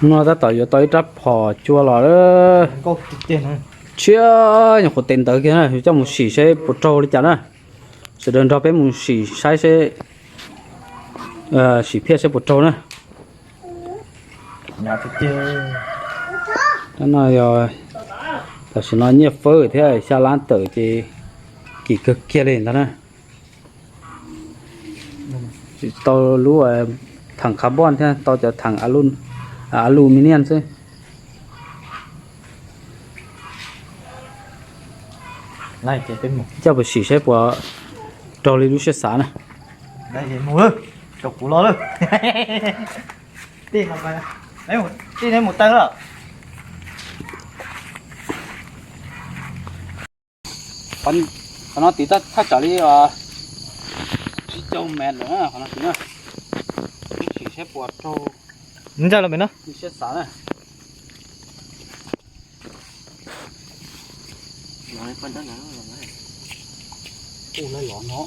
No tab tom yuav tau ib rab phom cua los. Tshiab, nyuam qhuav tes ntawd kiag na, coj mus sim seb puas raug li cas na. Sawv daws nrog peb mus sim saib seb, sim phiaj seb puas raug na. Tam sim no nyiaj fawb thiab xya lab tawm ces kim kawg kiag li ntag na. Tsis tau lub theem carbon thiab tau cov theem aluminium xwb. Coj mus sim saib puas raug li lub siab xav na. Rau kuv los lawm. Tij no mus taw lawm. Qhov no tiv thaj tsam li tsib caug mev lawm na, qhov no tiv na. Sim saib puas raug. Ntsa los no siab xav na. Ua lawv los no,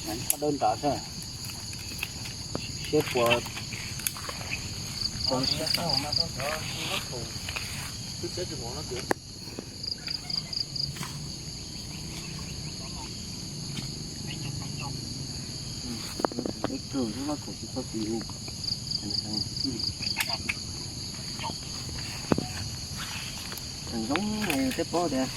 nab dawb nrad xwb. Siab puas. Zoo tej pob tias.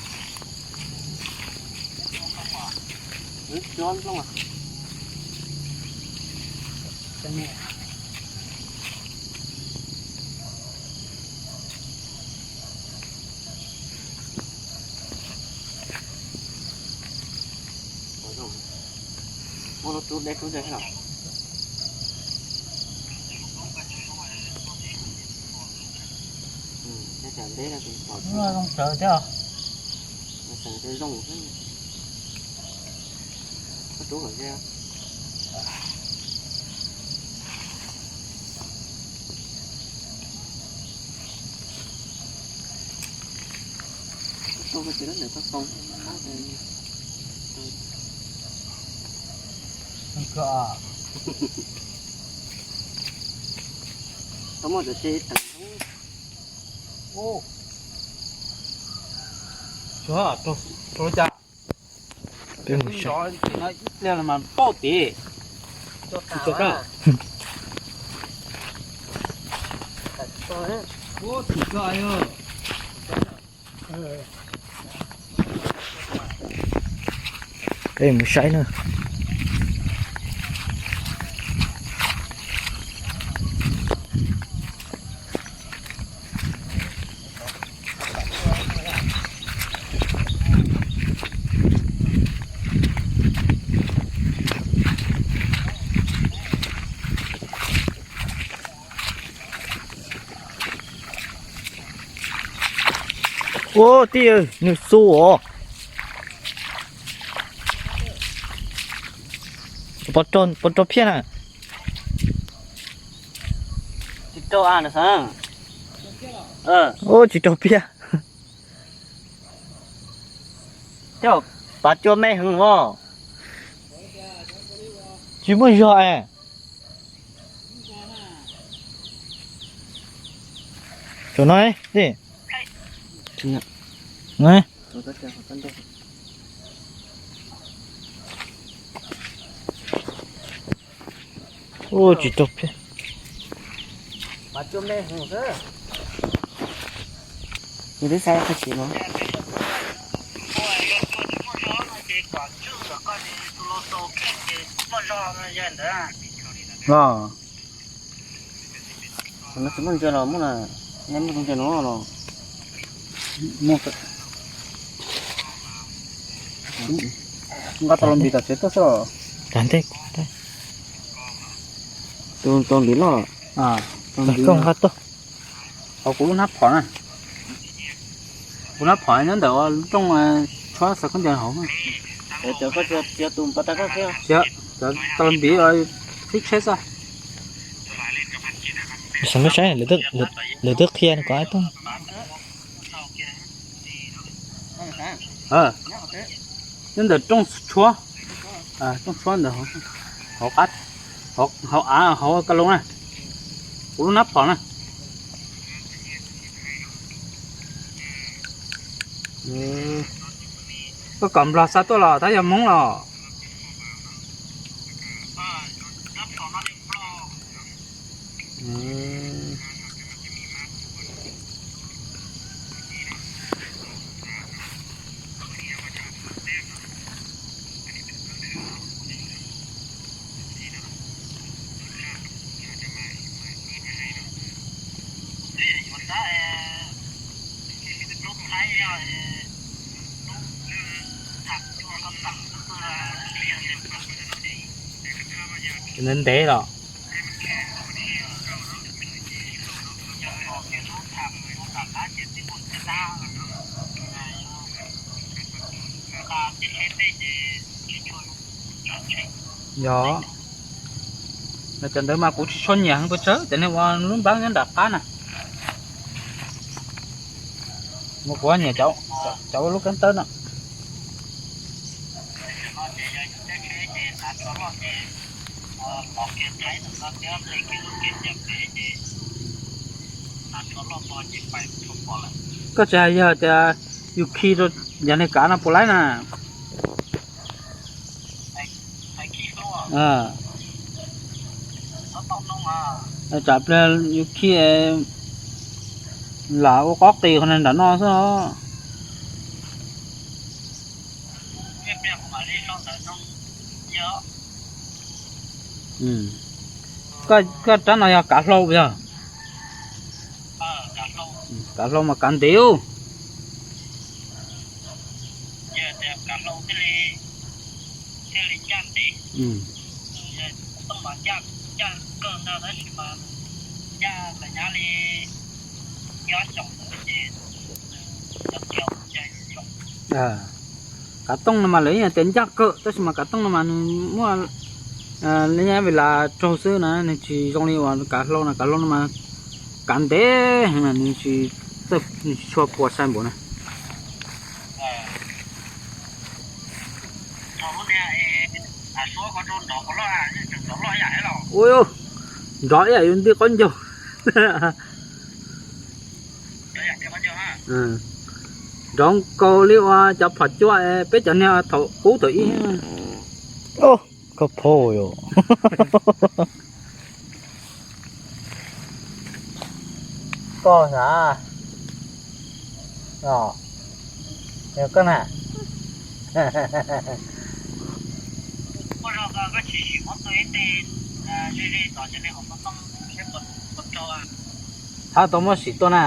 Muab lub rub deb rub deb los. Zoo tsawv thiab. Zoo xwb. Rub kom ze. Tau ces lab ntawm tau tau. Tau muaj cov tsev teem. Ua, rau cas. Peb mus saib. Ib pliag los mas pauj tid. Peb mus saib na. Ua tij, nws xu os. Puas raug phiaj na? Ua tsis raug phiaj. Thiab pav cua me heev os. Tsis muaj zog es. Tsuas no, ua tsis raug phiaj. Nws twb xav qhov tsis no. Los, no tsis muaj ntsia los muaj na, nej muaj ntsia no los. Nqa tau los npis tom tsev tuaj xwb los. Tus tau npis loj. Koj nqa tuaj. Hauv kuv lub hnab phom na. Kuv hnab phom nyob ntawm ua rooj tshuab xav khaub ncaws hauv. Cov koj tsis yog tus pas tas koj thiab. Tsis yog, cov tau los npis los qhib tsheb xwb. Xav muab saib lawv twb qhia kom tuaj. Nyob ntawm rooj tshuab, rooj tshuab ntawm hauv qab, hauv av hauv ka loo na. Kuv lub hnab phom na. Koj kom Nplog xa tuaj los tab yog Hmoob los? Ntev ntev los. Yog, cov ntawd mas kuv tsis tshua nyiam heev pes tsawg, cov niag ua lub npab nyob nram qab na. Mas kuv nyiam cov ua lub keeb tawb no. Koj tsis hais yog tias yus khi rau yog niag kav no puas laib na? Tsam pliag yus khi lam ua qob qis qhov nram no xwb os. Koj rab no yog kav hlau yog? Kav hlau mas kav ntev. Kav tooj no mas lawv yeej tias ncaj kawg tab sis mas kav tooj no mas nws muaj li nyab vim las raug xwb na, nws tsis zoo li uas kav hlau na, kav hlau no mas kav ntev heev na, nws tsis txawj, nws tsis tshua puas sai npaum na. Ua, nrov ib yam yus nti qaub ncaug. Nrov nkaus li uas cov phom cua peb cov niag thaum qub thaum ib. Koj phob yom. Koj na, koj na. Hab tau muab sim tuaj na.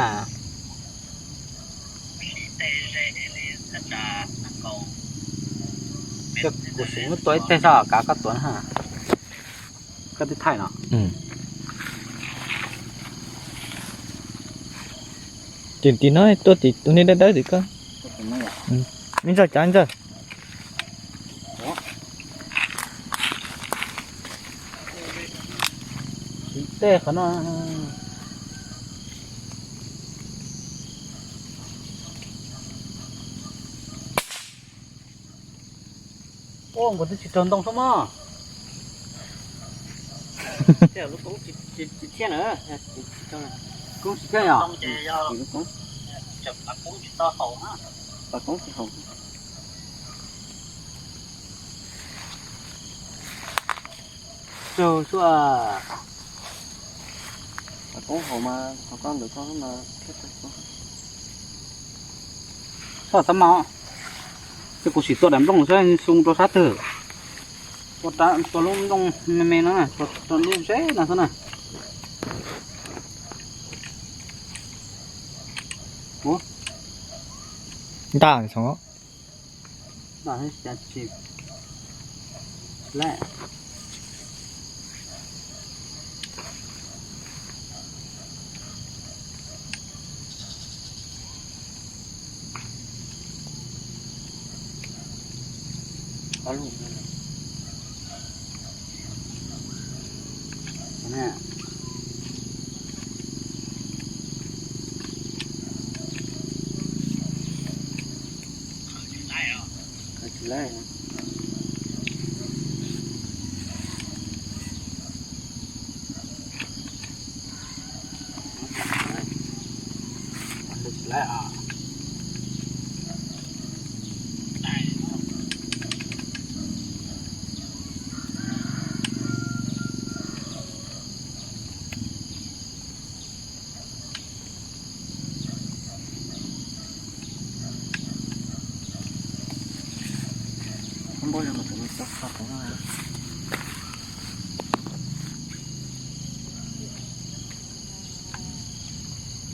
Kuv sim muab tua ib teg sab kav koj tuav na. Koj twb thaij no. Tim tim no tuaj tim tus niag dawb dawb tim koj. Me ntsaws cav ntsaws. Sim tej qhov no. Ua, nkawd twb tsis raug ntoo xwb mog. Lub koob tsis thiaj na. Koob tsis thiaj yom? Lub koob, pab koob tsis haum. Raug xwb. Pab koob haum mas qhov koj ntawm koj mas thiaj raug. Xab mas, ces kuv sim tua daim nplooj saib xyoo rau sab twg. Tua lub nplooj me me no na, tua lub zeb no xwb na. Ntag,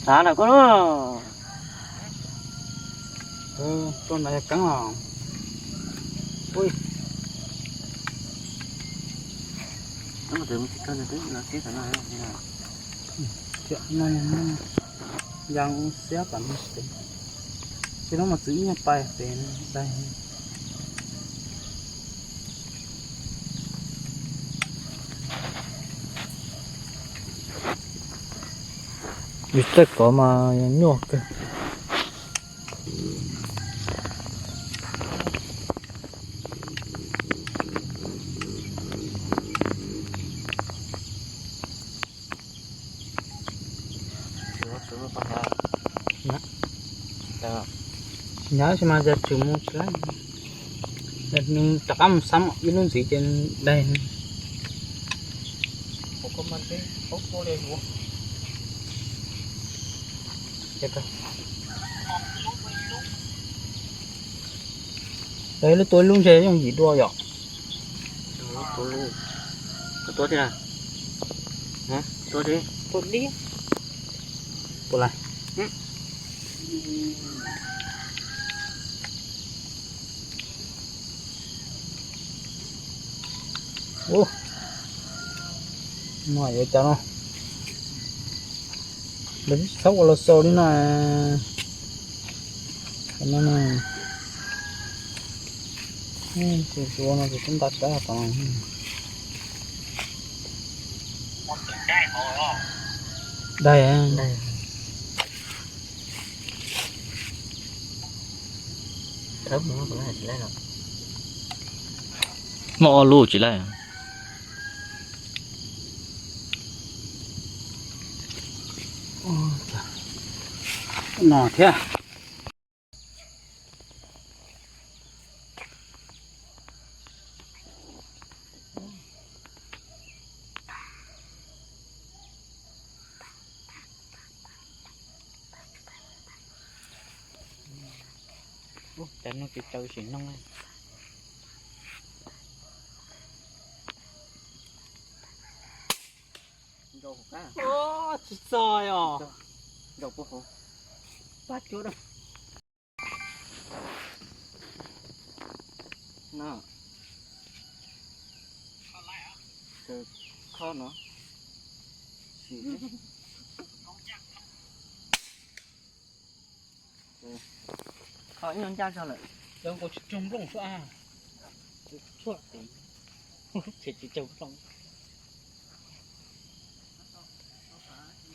Txav na koj na. Tuaj ntawd yog keeb os. Ui. Thiab no yog ya xiab pam no, tsis no mas txwv ib nyuag pais pem daig. Vim txawj kov mas nyuaj kawg. Nyob tsis mas yog tsum mus tsis laib, nws rov qab mus xab ib lub ntxiv ces daig. Lub tua ib lub ntshe yooj yim dua yom. Tua thiab. Tua thiab. Tua li. Tua lawm. Ub, no yuav cas no. Lawv txhob ua los xaus li no. Qhov no na, tus ua no ces twb nta sab tom no. Daig. Muaj ob lub tsis laib. No thiab. Ub, cas no ces tsaws sim no. Tsis txog os. Pab cuab da. No. Kho no. Kho ib nyuag ncaj zog lawm. Cov nkaus tsis raug nplooj suab. Tshuaj ces tsis raug nplooj.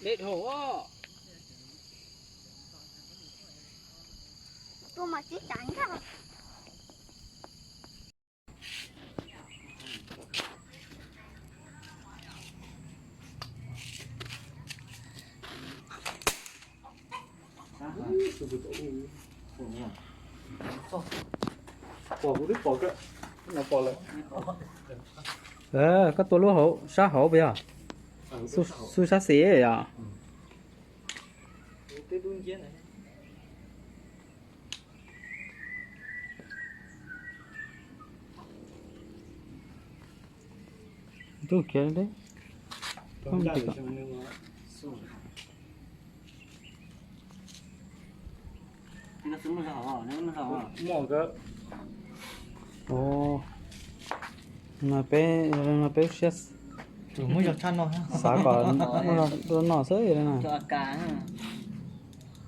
Dej dhau os. Tua mas tsis tsav ncaj. Pom kuv twb pom kawg. Pom lawm. Koj tua lub hauv sab hauv puas yog? Xub sab xis yom. Tub khiav deb. Peb, peb siab xav kom muaj zog noj xwb na.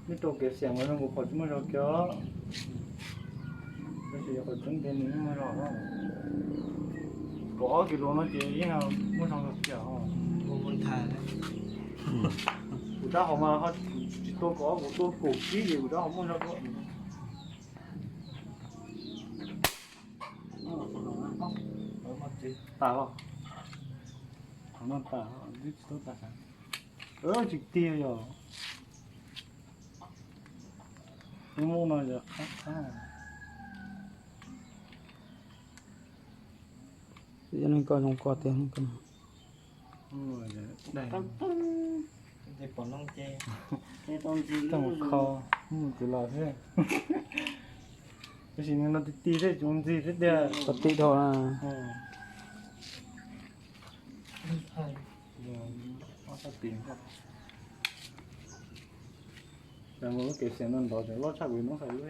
Neb rau kev xiam mas zoo nkaus pom tsis muaj zog kiag. Tab sis qhov tseeb tias nws yeej muaj zog. Kaum ob kis lus no ces yeej muaj zog kiag. Kuv rab hauv mas tsis tua kaum ob, kuv tua kaum tsib ces kuv rab hauv muaj zog dua. Tas os. Qhov no tas, twb tsis tau tas. Tsis tiag yog. Lub no yog qab qab. Yog neeg koj zoo koj tiag. Pom no ces, ces tau ntxiv lub kho, mus tsis los thiab. Tab sis no ti ti thiab, tsis ntxig thiab tiag. Tau ti dhau na. Lub kev xiav no ntov ces loj tshaj kuv hnub xav lub.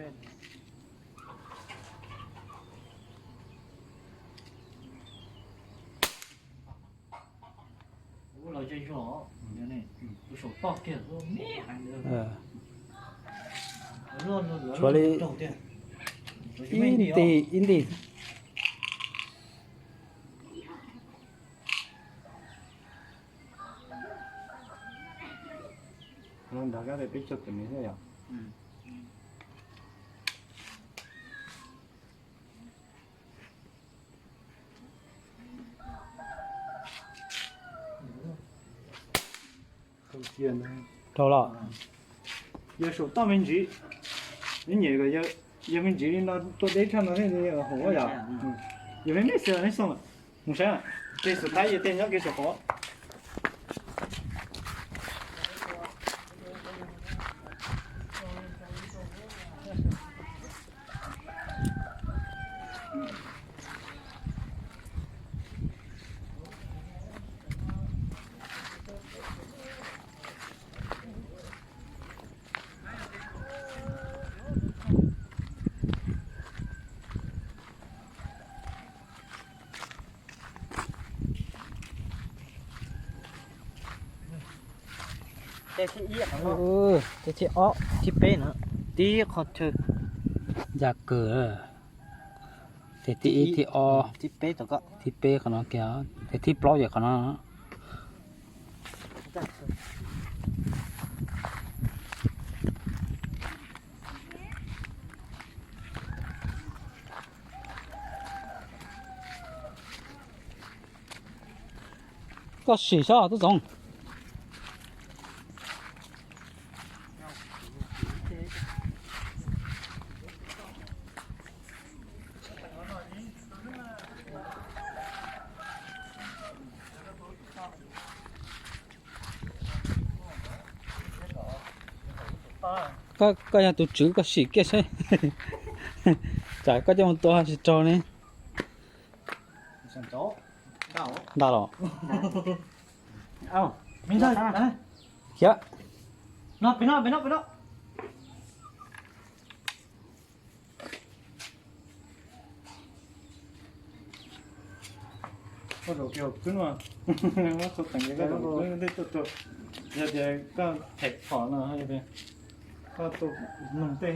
Tshuav li ib nti ib nti. Nrad kab peb caug tus me thiab yom. Rau los. Yawg saum toj me ntsis, neb nyem kom yawg me ntsis li no tua deb tshaj no thiaj li haum yom. Yawg me me xwb neb xoo, mus saib, tej xus thaib yawg tej nyob kev saum qhov. Tes thib ob thib peb na, tib qho chaw ncaj kawg. Tes thib ib thib ob, thib peb qhov no kiag, tes thib plaub ces qhov no. Koj sim saib tub Txoov. Koj yog tus tswv koj sim kiag saib. Tsam koj coj mus tua tsis raug ne. Ntag los. Khiav. Koj zaum kiag hauv kwb no, muab txhua teem kiag koj zaum hauv kwb tej tuaj rau, yog tias koj them phom no, koj tua noog tej.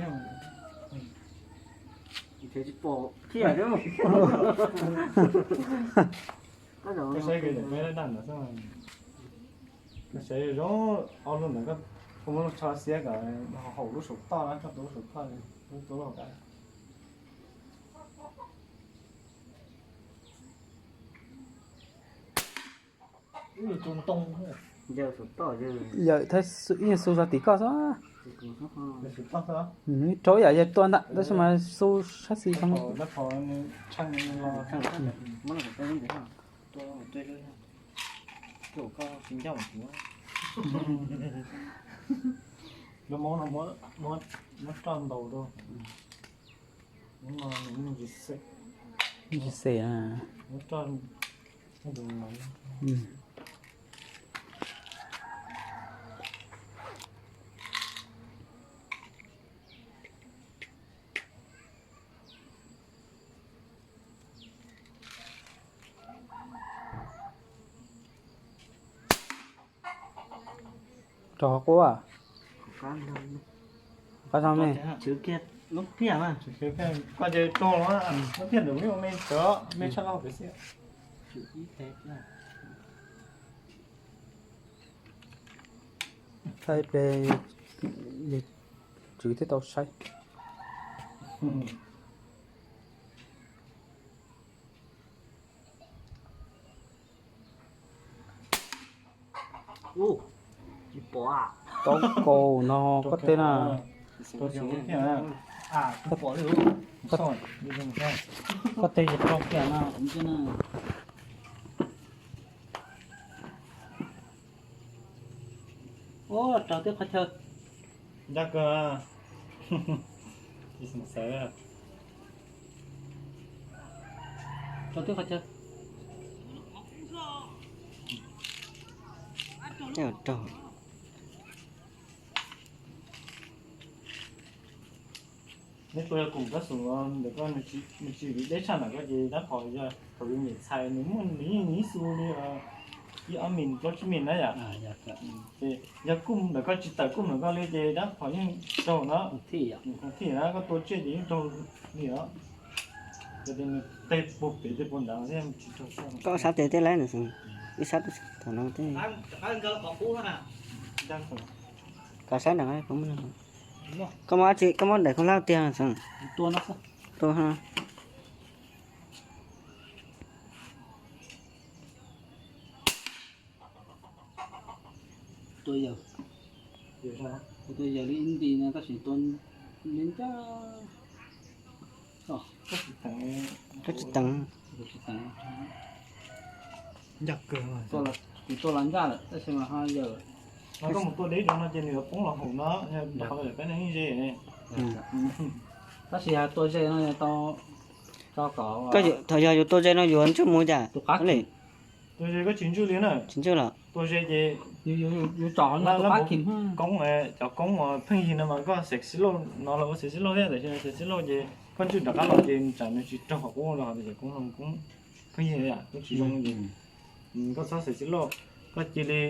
Tsis pom thiab. Koj saib kiag peb lab daj ntawd xwb. Koj saib zoo ob lub ntawd, koj muab lub tsho xiab kom haum lub saum toj na, koj tua lub saum toj, lub tua lub hauv kav. Yawm thiab ib yam xu zog tim koj xwb. Rau ib yam yawg tua ntag tab sis mas xu sab xis. Lub mob no muab roj ntaus rau. Ntsis xes. Rau qhov qub. Qab zoo me. Koj ces rau lub phiaj ntawm me me tso me tshaj loj pem xwb. Thaij ib pliag, tswv thiaj tau saib. Tau kaus no koj teb na. Koj teb yog rau kiag na. Ua rau tej qhov chaw. Ncaj kawg. Tsis xav xav. Twb qhov chaw. Tej zaum raug. Neb tua yog koom kab xum los ntawm koj nws tsis vim deb tshaj ntawm koj ces dab qhov yog thaum yus nyem txhais nws muaj nws yeej nws ib xu li ib ob min plaub tsib min na yom. Ces yog kuj ntawm koj tsis tawm kuj ntawm koj li ces dab qhov yeej raug na. Thij na koj tua tsiaj ces yeej raug li os. Yog tias nws tej puag pem tej puag nrad thiab tsis raug. Koj sab tes tej laib na xwb, ib sab thaum no tej. Koj sab nrad, koj muab dab tsi, koj muab daim khaub hlab tiag xwb. Tua. Tua yawg, tua yawg li ib nti no tab sis tua li ncaj. Koj tsis teev. Kuv tua los ncaj lawm tab sis mas ho yawg. Koj mus tua deb rau no ces nws yuav poob los haum no, rau qhov peb no yeej ze. Tab sis tua ze no tau, tau kom. Thaum yog yus tua ze no yuav ntswj mus cas? Tus qab li. Tua ze koj tsis ntswj li na. Tsis ntswj los? Tua ze ces yus tsom no tus qab kis koob, cov koob uas pheej yig no mas koj xev xib lauj no los ua xev xib lauj thiab, tam sis xev xib lauj ces koj ntswj rov qab los ces tsam nws tsis raug qhov qub rau hauv cov koob no koob pheej yig yam koj tsis zoo ces koj txhob xev xib lauj, koj cia li,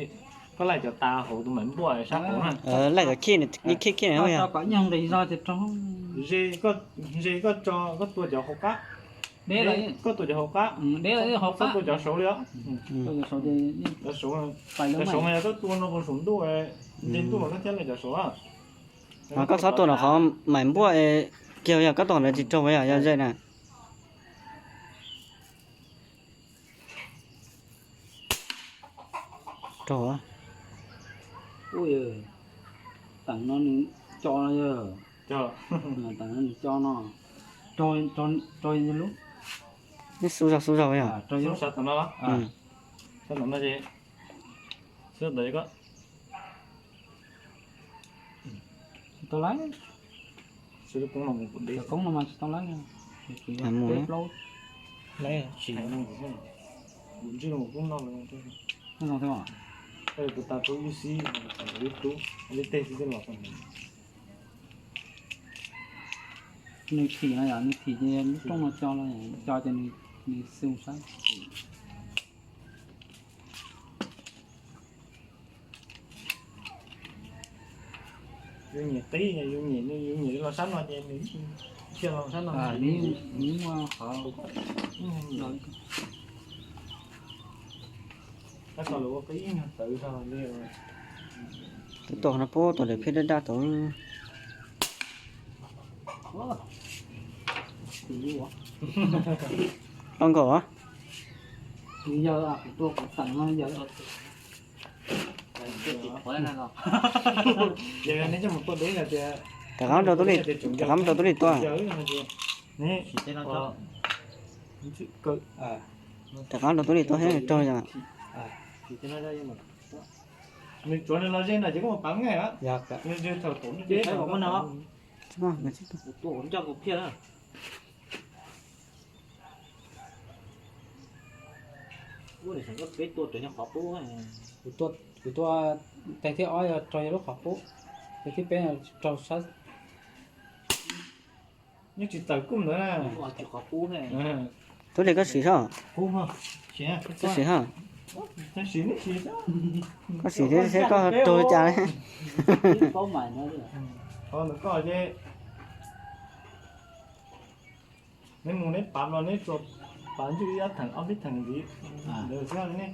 koj laij cov tas hauv tus maim npuaj sab hauv na. Laij cov khij, khij khij na. Kom ib nyuag nqis zog ces raug. Ze, koj tso, koj tua cov hauv qab. Koj tua cov hauv qab, txhob tua cov saud li os. Cov saud mas yog koj tua no puas saum ntuj, nce ntuj mas koj thiaj laij cov saud. Mas koj txhob tua rau qhov maim npuaj kiag, yog koj tua ntawd tsis raug yog ze na. Raug. Teem no nws co no yog. Teem no nws co no. Raug lub. Neb xub zog xub zog yog. Sab tom no, sab tom no ces, sab tom ko. Tsis tau laib. Cov koob no mas tsis tau laib. Peb plaub laib tsis. Kuv ntswj no kuv koob noj. Tus tas rau ib xib, ib tug, ib teg xwb twb los. Nws thim no yom, nws thim ces lub rooj no co los, co ces nws xu sab. Yus nyiam qib, yus nyiam, yus nyiam los sab no ces nws thiaj los sab no. Nws muaj qhov tab tom lawv ua qib ib nyuag tawv zog li. Tus tos no puab tus daim phiab daj daj tod. Tau nkaus. Rov qab rau tub li, rov qab rau tub li tua. Rov qab rau tub li tua thiab raug yom. Nws tsuav nws los ze no ces koj mus pav nqaij os. Kuv tua teg thib ob yog raug yog lub qhov qub, teg thib peb raug sab. Yeej tsis tawm kuj ntawd na. Tub li koj sim soj. Koj sim hab. Koj sim thiab seb koj raug li cas li. Qhov ntawd koj ces neb mus neb pav los neb tsuas pav ntswj ib ob theem ob peb theem ntxiv ntawd xwb ne.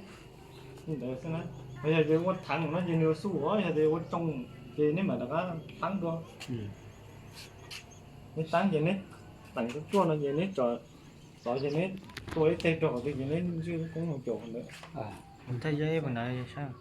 Ntawd xwb na. Yog tias ua theev no ces nws xu os, yog tias ua tsoo ces neb mam rov qab teeb dua. Neb teeb ces neb teem tuaj no ces neb tsom tod ces neb tua ib teg rau qhov twg ces neb ntswj lub koob no caum qhov ntawd. Thaj yeb ntawd sab.